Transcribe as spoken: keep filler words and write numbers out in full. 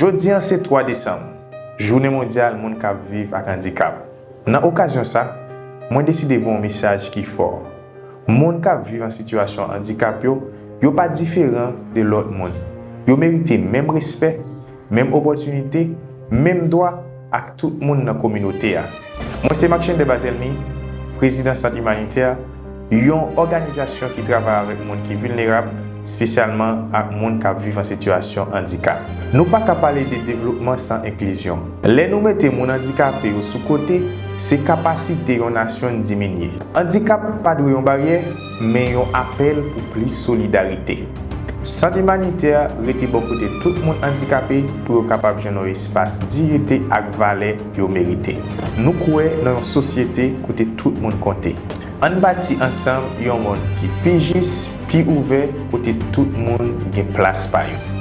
Jodi a se twa desanm, Jounen Mondyal Moun k ap Viv ak Andikap. Nan okazyon sa, mwen deside voye yon mesaj ki fò. Moun k ap viv an sitiyasyon andikap yo, yo pa diferan de lòt moun. Yo merite menm respè, menm opòtinite, menm dwa ak tout moun nan kominote a. Mwen se Maxine de Barthélemy, prezidan Sant Imanitè, yon òganizasyon ki travay avèk moun ki vilnerab, espesyalman ak moun k ap viv an sitiyasyon andikap. Nou pa ka pale de devlopman san enklizyon. Lè nou mete moun andikape yo sou kote, se kapasite yon nasyon diminye. Andikap pa dwe yon baryè, men yon apèl pou plis solidarite. Sant Imanitè rete bò kote tout moun andikape pou yo kapab jwenn yon espas diyite ak valè yo merite. Nou kwè nan yon sosyete kote tout moun konte. Ann bati ansanm yon mond ki pi jis, pi ouvè, kote tout moun gen plas pa yo.